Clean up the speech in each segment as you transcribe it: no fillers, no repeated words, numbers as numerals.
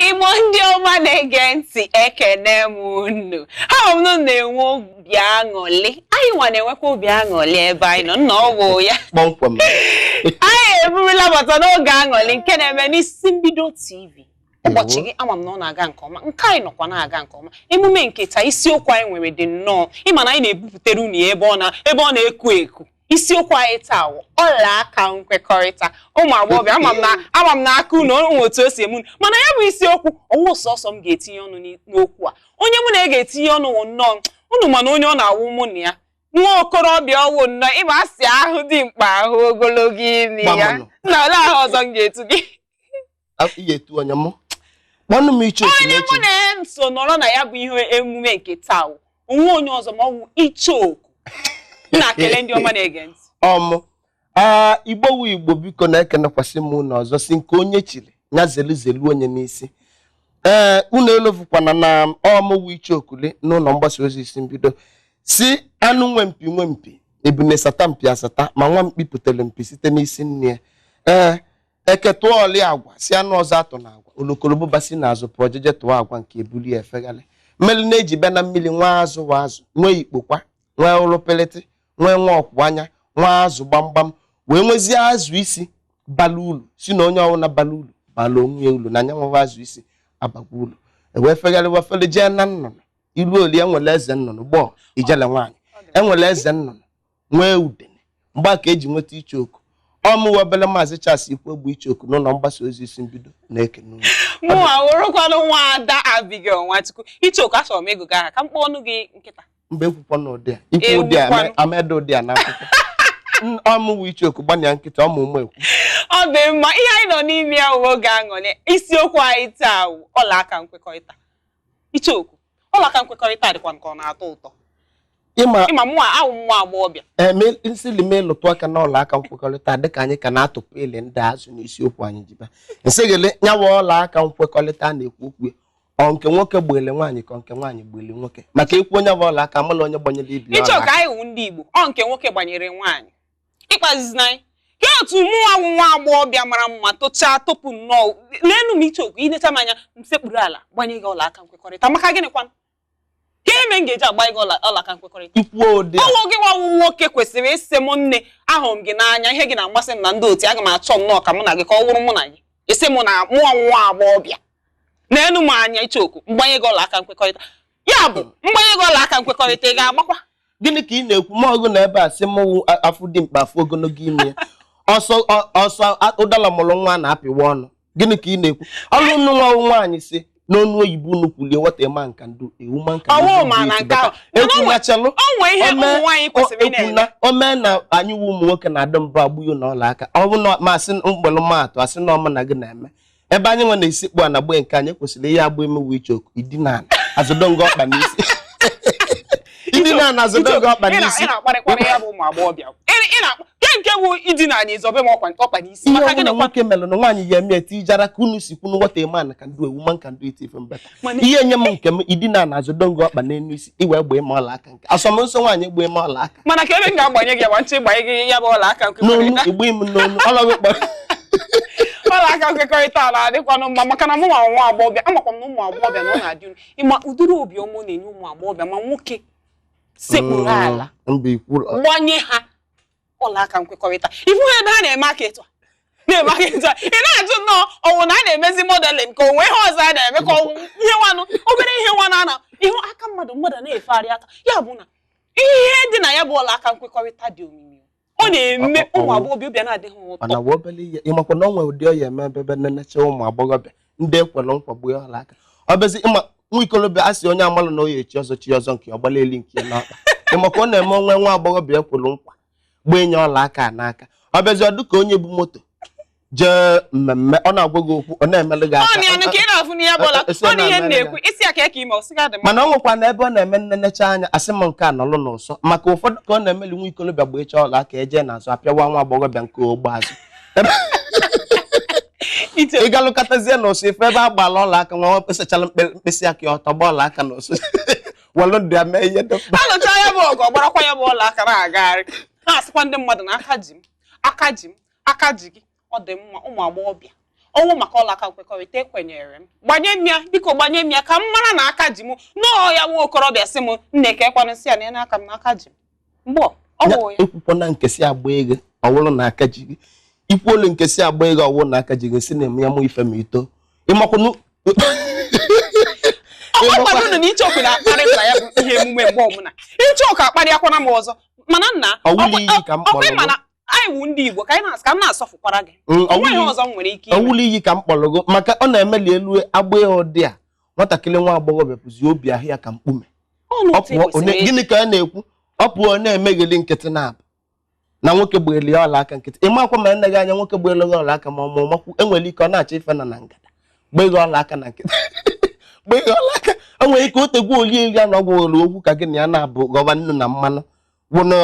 Igbo ndị ọma na-ege ntị, ekene m unu. Ha m na-enwe obi aṅụlị, anyị nwa na-enwekwa obi aṅụlị ebe anyị nọ nna ọ bụ ya. Kpọmkwem. Anyị eburula bata n'oge aṅụlị nke na-eme n'isi mbido TV. Ụbọchị gị ama m na ọ na-aga nke ọma, nke anyị nọkwa na-aga nke ọma. Emume nke taa, isiokwu anyị nwere dị nnọọ ịma na anyị na-ebupụtere unu ya ebe ọ na-eku eku. Isiokwu anyị taa wụ ọla aka nkwekọrịta. Ụmụ agbọghọbịa, ama m na aka unu onwe otu o si eme unu, mana ya bụ isiokwu ọwụ sọsọ m ga-etinye ọnụ n'okwu a. Onye mụ na ya ga-etinye ọnụ wụ nnọọ unu mana onye ọ na-awụ mụ na ya, nwa okorobịa ọwụ nnọọ ịma asị ahụ dị mkpa ahụ ogologo imi ya na ole ahụ ọzọ m ga-etu gị. Onye mụ na ya so nọrọ na ya bụ ihe emume nke taa wụ onwe onye ọzọ ma ọ wụ Icheoku. Na-akele ndị ọma na-ege ntị. Ọmụ Igbo wu Igbo, biko na-ekenekwasị m unu ọzọ si nke onye chiri ya zelu zelu onye n'isi. Ee, unu elofukwana na ọmụwụ Icheokule n'ụlọ mgbasa ozi isi mbido si anụ nwe mpi nwe mpi, ebune sata mpi asata, ma nwa mkpi pụtere mpi site n'isi nne ya. Ee, eke tụọ ọlị agwa si anụ ọzọ atụ na agwa, olokolobuba si n'azụ pụọ jeje tụọ agwa nke ebuli ya efegharị. Mmiri na-eji bịa na mmiri nwa azụ wa azụ, nwee ikpokwa, nwee ụlụpịlịtị, nwee nwa ọkwụ anya, nwa azụ gbamgbam, wee nwezie azụ isi bala ulu, si na onye ọbụla bala ulu bala onwe ya ulu, na anya nwa azụ isi abakwa ulu. Ewee fegharịwa fere jee na nnụnụ ilu oli. Enwere eze nnụnụ gbọọ ijele nwaanyị, enwere eze nnụnụ nwee udene. Mgbe a ka eji nweta Icheoku. Ọmụwa obele Maazị Charles Ikwuegbu Icheoku n'ụlọ mgbasa ozi isi mbido na-ekene unu. Mụnwa wụrụkwanụ nwa ada Abigail Nwachukwu. Icheoku, achọrọ m ịgụga aha ka m kpọọ ọnụ gị nkịta. Mgbe ekwukwa na ụdị a ikwu ụdị a amedo ụdị a n'akwụkwọ. Ọmụwa Icheoku gbanya nkịta ọmụ ụmụ ekwu. Ọ dị mma, ihe anyị nọ n'ime ya wụ oge aṅụrị. Isiokwu anyị taa wụ ọla aka nkwekọrịta. Icheoku, ọla aka nkwekọrịta dịkwa nke ọ na-atọ ụtọ. Ịma mụnwa awụ nwa agbọghọbịa. Nsili m ịlụtụ aka n'ọla aka nkwekọrịta dịka anyị ka na-atụpụ ile ndị azụ n'isiokwu anyị ji bịa. Nsị gịlị nyawa ọla aka nkwekọrịta na-ekwu okwu ọ nke nwoke gbele nwaanyị ka nke nwaanyị gbele nwoke, maka ikwu onye bụ ọla aka amala onye gbanyere ibi ọla. Icheoku, anyị wụ ndị Igbo, ọ nke nwoke gbanyere nwaanyị. Ịkpazizi anyị ke otu mụnwa wụ nwa agbọghọbịa mara mma tochaa topụ nnọọ n'elu m. Icheoku, inecha m anya m sekpuru ala gbanye gị ọla aka nkwekọrịta, maka gịnịkwanụ ka eme m ga-eji agbanye gị ọla aka nkwekọrịta? Ọwụ gị nwawu nwoke kwesịrị ịsị m, nne, ahụrụ m gị n'anya, ihe gị na-amasị m na ndị otu, aga m achọ nnọọ ka mụ na gị ka ọ wụrụ mụ na gị. Ịsị mụ na mụọ nwa agbọghọbịa n'elu m anya, Icheoku, mgbanye gị ọla aka nkwekọrịta. Ya bụ mgbanye gị ọla aka nkwekọrịta, ị ga-agbakwa? Gịnị ka ị na-ekwu? Ma ọgụ na ebe a sị mụ afụ dị mkpa afụ ogologo ime ọsọ ọsọ ụdala mụrụ nwa na-apịwa ọnụ. Gịnị ka ị na-ekwu? Ọlụ unu nwa nwaanyị si n'ọnụ oyibo unu kwulie what a man can do, a woman can do. O mee na anyị wu ụmụ nwoke na-adị mbụ agbụ ya n'ọla aka. Ọ bụ na masị mkpụrụ maatụ asị na ọma na gị na-eme ebe anyị nwe na-esi kpụ a na gbe nke anyị kwesịrị ihe agbụ emewu Icheoku idina ala azụdongo ọkpa n'isi, idina ala azụdongo ọkpa n'isi. Nke bụ idina anyị zọbe m ọkpa n'isi. Ihe ọbụla nwoke melụ na nwaanyị ya eme etijara ka unu si kwunu what a man can do, a woman can do it even better. Ihe nye m nke m idina ala azụdongo ọkpa n'elu isi iwee gbee m ọla aka nke asọmnsọ nwaanyị gbee m ọla aka. Mana ka ebe m ga-agbanye gị agba nche gbanye gị ya bụ ọla aka n'onu igbe m n'onu ọlọgụ kpọrọ ọla aka nkwekọrịta na-adịkwanụ mma, maka na mụ nwa nwa agbọghọbịa amakwa m na ụmụ agbọghọbịa na ọ na-adị unu ịma ụdịrị obiọma na-enye ụmụ agbọghọbịa ma nwoke sekpuru ala gbanye ha ọla aka nkwekọrịta. Ifu ha ebe ha na-eme aka etu a na-eme aka etu a, ị na-ajụ nnọọ ọwụ na a na-emezi modeling ka onwe ihe ọzọ a na-eme ka ọwụ ihe nwanụ obere ihe nwanụ a na ihu aka mmadụ mmadụ na-efegharị aka. Ya bụ na ihe dị na ya bụ ọla aka nkwekọrịta dị omimi, ọ na-eme ụmụ agbọghọbịa obi na-adịghị ụtọ. Mana obele ihe ịmakwa na ọ nwere ụdị ọya eme ebe na-enecha ụmụ agbọghọbịa ndị ekwere nkwagbu ya ọla aka. Ọ bụzi ịma nwa ikolobịa a sị onye amalụ na oyi echi ọzọ chi ọzọ nke ọgbala eli nke n'ọkpa. Ịmakwa ọ na-eme onwe nwa agbọghọbịa ekwere nkwa gbaa enye ọla aka n'aka. Ọ bịazi ọ dịka onye bu moto jee mmemme, ọ na-agwa gị okwu ọ na-emelụ gị aka. Mana ọ nwekwa na ebe ọ na-eme nnenecha anya asị m nke a nọlụ n'ụsọ, maka ụfọdụ ka ọ na-emeli nwa ikolobịa gba ịcha ọla aka eje n'azụ apịawa nwa agbọghọbịa nke ogbe azụ. Ị galụkọtazie n'ụsọ ife ebe a gbala ọla aka nwa kpesachala mkpịsị aka ya ọtọ gba ọla aka n'ụsọ welụ ndị a mee ihe dị mkpa. Alụcha ya bụ ọgụ ọgbarakwa ya bụ ọla aka na-agagharị na-asịkwa ndị mmadụ na aka ji m aka ji m aka ji gị. Ọ dị mma ụmụ agbọghọbịa, Ọnwụ maka ọla aka nkwekọrịta, ekwenyere m. Gbanye m ya, biko, gbanye m ya ka m mara na aka ji m nọọ ya. Nwa okorobịa sị m, nne, ka ekwanụsị ya na n'aka m, n'aka ji m mgbọ ọ bụ ya. Ekwukwana nkesi agba ego ọwụrụ na aka ji gị. Ikwuolu nkesi agba ego ọwụrụ na aka ji gị, si na eme ya mụ ife ma ito ịmakwụnụ. Ọ gwara unu na icheoku na-akparị m na ya bụ ihe emume mgbe ọbụla. Icheoku akparịakwana m ọzọ, mana nna, Ọwụla iyi ka m ọkwa kpọrọ ịma na anyị wu ndị Igbo, ka anyị na-asị ka m na-asọfụkwara gị. Onwe ihe ọzọ m nwere ike ime. Ọwụla iyi ka m kpọrọ gị, maka ọ na-emeli elu agba ụdị a, nwatakịrị nwa agbọghọbịa pụzi obi ahụ ya ka mkpume. Ọ na Ọ otu pụọ ekwesịrị ịdị. Gịnị ka a na-ekwu? Ọ pụọ na-emegheli nkịtị na-abụ na nwoke gbeeli ya ọla aka nkịtị. Ịma akwa ma eneghị anya, nwoke gbeelu gị ọla aka, ma ọ ma ọmakwu enwere ike ọ na-achọ ife na na ngada gbee gị ọla aka na nkịtị, gbee gị ọla aka. O nwere ike o tegwu oli eri ya na ọgwụ nwere okwu ka gị na ya na-abụ gọba nnu na mmanụ wụnụ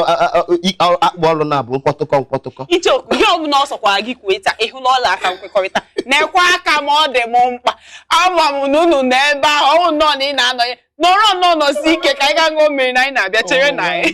akpụ ọrụ na-abụ nkwọtụkọ nkwọtụkọ. Icheoku, ihe ọbụla ọ sọkwara gị kwue taa, ịhụla ọla aka nkwekọrịta na-ekwe aka ma ọ dị m mkpa. Ama m na unu nọ ebe ahụ, ọnwụ nnọọ na ị na-anọ ya nọrọ nnọọ nọsi ike ka anyị gaa ṅụọ mmiri na anyị na-abịa. Chere na anyị.